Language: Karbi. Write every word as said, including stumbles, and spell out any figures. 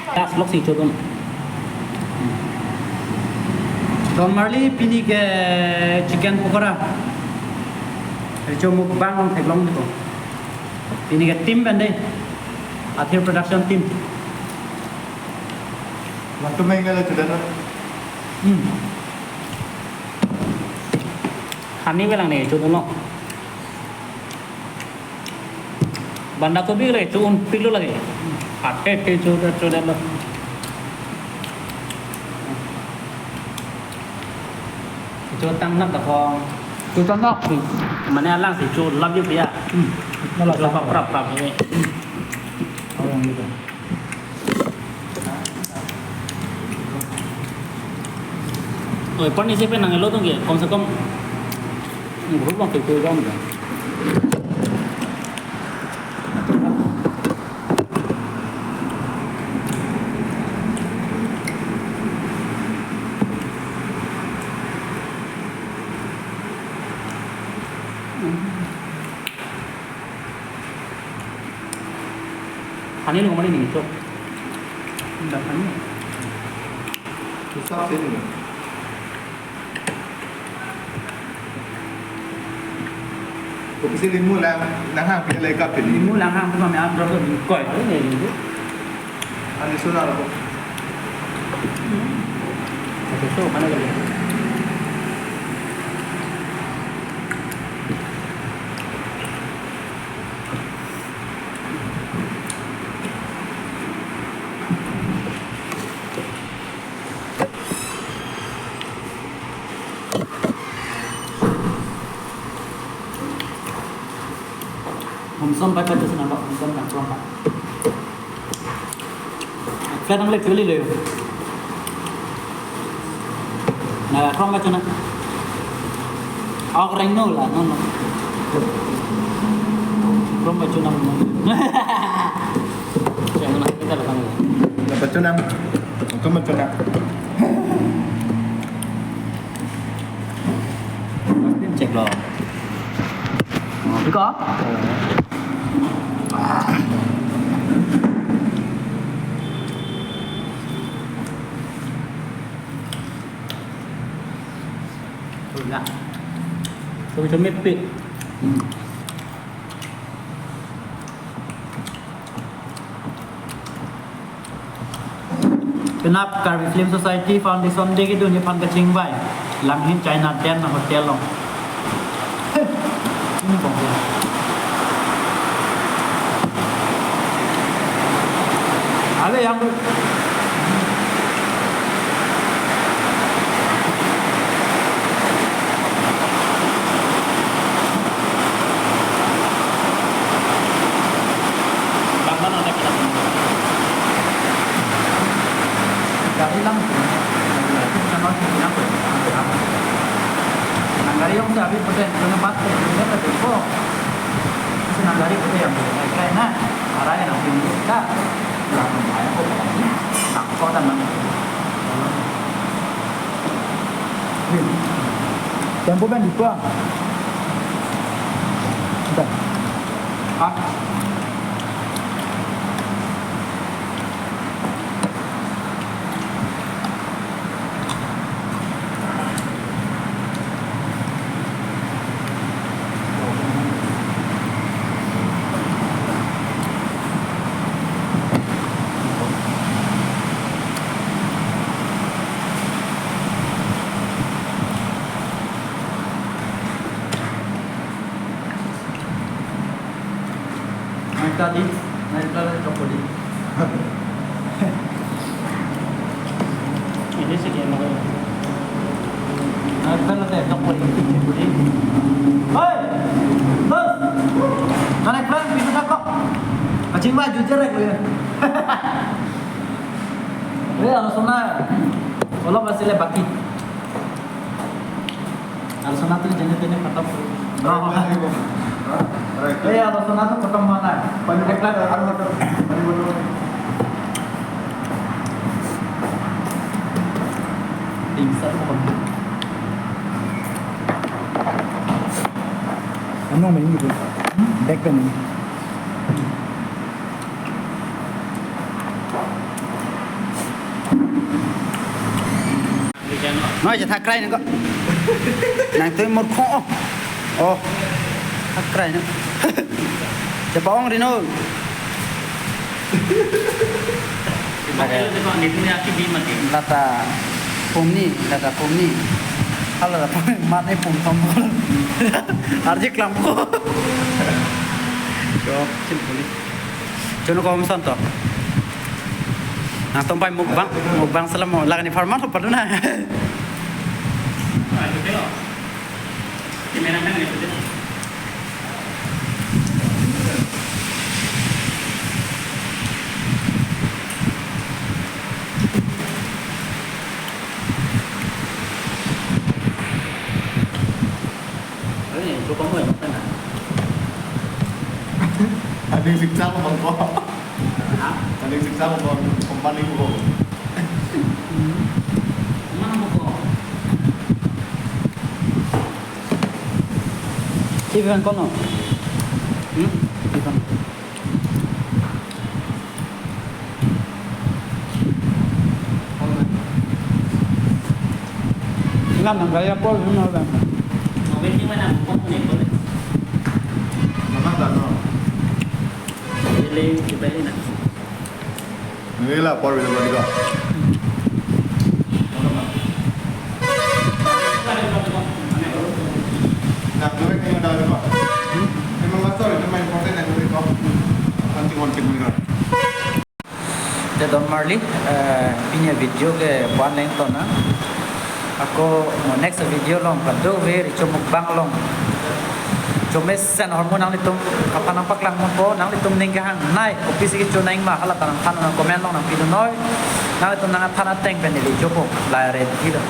Last loksi chodun. Don Marli, pini ke chicken pakora. Recho mukbang theklong dito. Pini ke team pen dei. Athir production team. Waktu main kalau sudah no. Hmm. Hani belang ni chodun lo. Banda kopi le cho-un piklo lagi. Ate te cho cho dan lo. Cho tang nak da kong. Cho tang nak. Hmm. Mane alang si cho love you ya. Hmm. Malah cho sama. Prap prap prap ni. Hmm. Orang gitu. Oi, pani si penang lo tung ke, kom se kom group bang fifty gram da. Hani lo kemana ni, Cok? Ndak hani. Susah sih ini. Kopi si limu lang, nanghang pila ikap ini. Limu lang hang, cuma me am drop koi tu ni limu. Ani suna lo. Oke, so mana lagi? Homsom pai pai tu senang bak homsom nang tuang bak. Flat ang le pili le. Na krong ka chuna. Ak reng no la, no, no. Krong ka chuna, no. Siya mo na kita la kami. Dapat chuna. Ito mo chuna. Cek lo. Oh, bika? Udah. Kami cemit pi. Hmm. Penap Karbi Film Society Foundation Day kedo nephan kachingvai Langhin China Den Hotel along. Ini kong ya. Ada yang Gari lang. Nang gari yang saya habis pakai, kena bat, kena bat, kena bat. Nang gari pakai yang pakai na, arah yang pakai kita. Lah, main kok ini, tak kau dan nang. Tempo kan di tuang. Bentar. Ah. Naik tadi, naik tadi ke podi. Ini sih dia mau. Naik tadi ke podi. Hei, terus. Naik pelan, pintu takok. Kachingvai jujur ya gue. Gue harus sana. Kalau masih le baki. Arsana tu jene tene khatam kori. Eh, arsana tu khatam hua nai. Pani botol, aru botol. Pani botol. Pingsan khatam. Ano main gitu. Back pen. Noi, je thakrai nang ko. Nangtum murkho. Oh. Thakrai nang. Chepa-ong ri non. Oke. Lata pumni, lata pumni. Halo, lata pumni, mane pum tom. Arje klam ko. Chok, chin pumni. Chunu ko hom son to. Nangtum pai mukbang, mukbang selam mo. Lagan ni farman ho padu na. Ini cukup mau ya, makan na? Ada yang siksa apa, Bang, kok? Hah? Ada yang siksa apa, Bang? Company ko. Mana mau kok? Ivan kono? Hmm? Ivan. Nang nang gaya pol, nang nang. Mobil ni mana? Kok ni boleh? Mana dah no? Beli, beli na. Nila por bisa beli kok. Nah, gue ini ada apa? Memang masuk itu main konten yang gue kok. Nanti konten gue. Te don marli, eh, pini video ke pu-an le ingtonang. Ako mo next video along kadokave richo mukbang along chomesen ahormu nanglitum aphan nangpaklang ponpo, nanglitum ning kehangnei kopisi kecho nangma hala ta nangthan nang comment along nangpidun noi. Nanglitum nangthan ateng pen neli chopo, la re pilo.